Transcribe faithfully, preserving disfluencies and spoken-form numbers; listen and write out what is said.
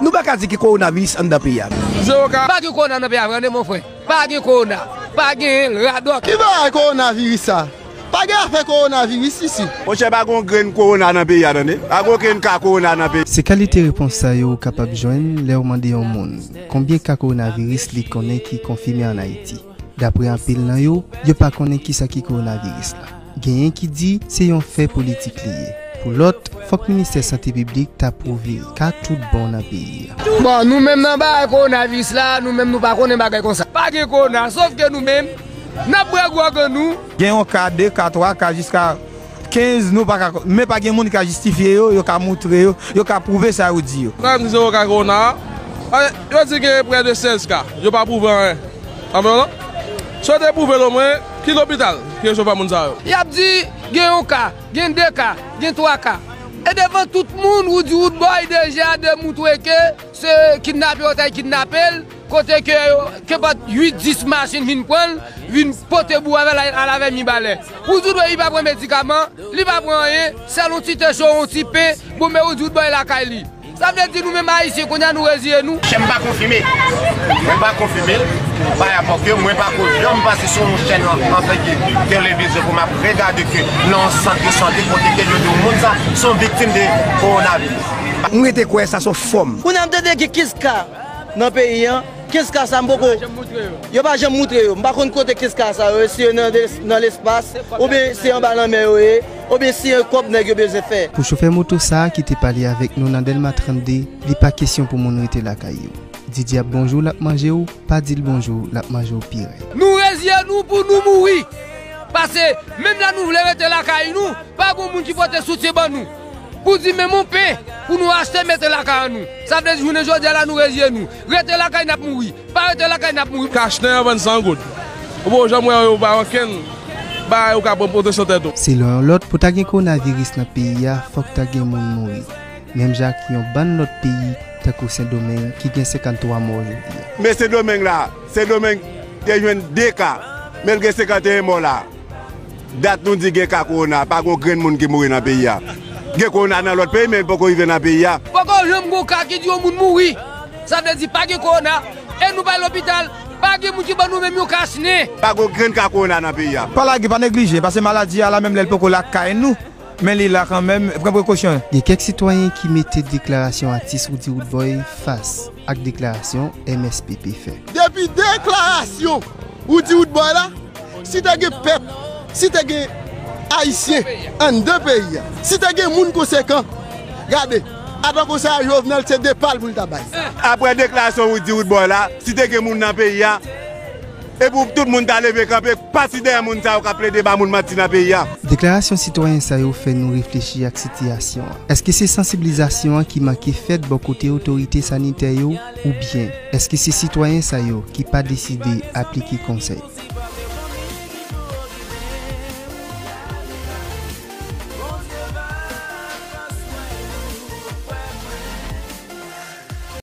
Nou pa ka di gen kowonaviris anndan peyi a. Zewo ka. Pa gen kowona nan peyi a vre, tande, mon frè. Pa gen kowona. Pa gen radòt. Ki bagay kowonaviris sa? Pa gen afè kowonaviris isi. Monchè, pa gen yon grenn kowona nan peyi a, tande. Pa gen okenn ka kowona nan peyi. Se kalite repons sa yo ou kapab jwenn lè w mande yon moun konbyen ka kowonaviris li konnen ki konfime ann Ayiti. Dapre anpil nan yo, yo pa konnen kisa ki kowonaviris la. Genyen ki di se yon fè politik li ye. Pou lòt, fòk ministè sante piblik ta pwouve ka tout bon nan peyi a. Bon, nou menm nan bagay kowonaviris la, nou menm nou pa konnen bagay konsa. Pa gen kowona, sof ke nou menm, n ap bwè gwòg an nou. Gen yon ka, de ka, twa ka, jiska kenz, nou pa ka, men pa gen moun ki ka jistifye yo, yo ka moutre yo, yo ka pwouve sa yo di yo. Sa m di se yon ka kowona a, yo di gen prè de sèz ka, yo pa pwouve anyen. Sa m di w la? Si yo te pwouve l omwen, ki lopital ki resevwa moun sa yo? Y ap di gen yon ka, gen de ka, gen twa ka. E devan tout moun, Roody Roodboy deja demoutre ke se kidnape yo t al kidnape l, kote ke yo, kenpòt uit, dis machin vin pran l, vin pote bou avè l al avè Mibalè. Roody Roodboy li pa pran medikaman, li pa pran anyen, sèl yon ti te cho, yon ti pen, bon men Roody Roodboy lakay li. Sa vle di nou menm Ayisyen kounye a nou reziye nou. Chè m pa konfime. Mwen pa konfime l. Pa rapò ke mwen pa ko janm pase sou yon chèn an, antanke televizyon pou m ap regade ke nan yon sant de sante kote ke yo di w moun sa se yon viktim de kowonaviris. M rete kwè sa se yon fòm. Kounye a m tande gen kenz ka nan peyi an. Kenz ka sa m poko. Yo pa janm moutre yo. M pa konn kote kenz ka sa yo ye, si yo nan, nan lespas, oubyen se anba lanmè yo ye, oubyen se yon kòb nèg yo bezwen fè. Pou chofè moto sa a ki te pale avèk nou nan Dèlma trannde, li pa kesyon pou moun rete lakay yo. Di dyab bonjou l ap manje w, pa di l bonjou l ap manje w pi rèd. Nou reziye nou pou nou mouri. Paske menm lè nou vle rete lakay nou, pa gen moun ki pote soutyen ban nou. Pou di menm yon pen pou nou achte mete lakay an nou. Sa vle di jounen jodi a la nou reziye nou. Rete lakay n ap mouri. Pa rete lakay n ap mouri. Kachnen an vann san goud. Ou poko janm wè yo ba okenn bagay ou ka pran pwoteksyon tèt ou. Selon yon lòt, pou ta gen kowonaviris nan peyi a, fòk ta gen moun mouri. Menm jan ak yon bann lòt peyi, tankou Sendomeng, ki gen senkanntwa mò jodi a. Men Sendomeng la, Sendomeng te jwenn de ka, men l gen senkanteyen mò la. Dat nou di gen ka kowona, pa gen yon grenn moun ki mouri nan peyi a. Gen kowona nan lòt peyi, men l poko rive nan peyi a. Poko janm gen yon ka ki di yon moun mouri. Sa vle di pa gen kowona, e nou pa al lopital, pa gen moun ki ban nou menm yon kachnen. Pa gen yon grenn ka kowona nan peyi a. Pa lage, pa neglije, paske maladi a la menm lè l poko lakay nou, men li la kanmenm, pran prekosyon. Gen kèk sitwayen ki mete deklarasyon atis Roody Roodboy fas ak deklarasyon M S P P fè. Depi deklarasyon Roody Roodboy la, si te gen pèp, si te gen Ayisyen anndan peyi a, si te gen moun konsekan, gade, atankou sa a Jovenel se de pa l pou l ta bay. Apre deklarasyon Roody Roodboy la, si te gen moun nan peyi a, e pou tout moun ta leve kanpe, pati dèyè moun sa yo k ap plede ba moun manti nan peyi a. Deklarasyon sitwayen sa yo fè nou reflechi ak sitiyasyon an. Èske se sansibilizasyon an ki manke fèt bò kote otorite sanitè yo, oubyen èske se sitwayen sa yo ki pa deside aplike konsèy?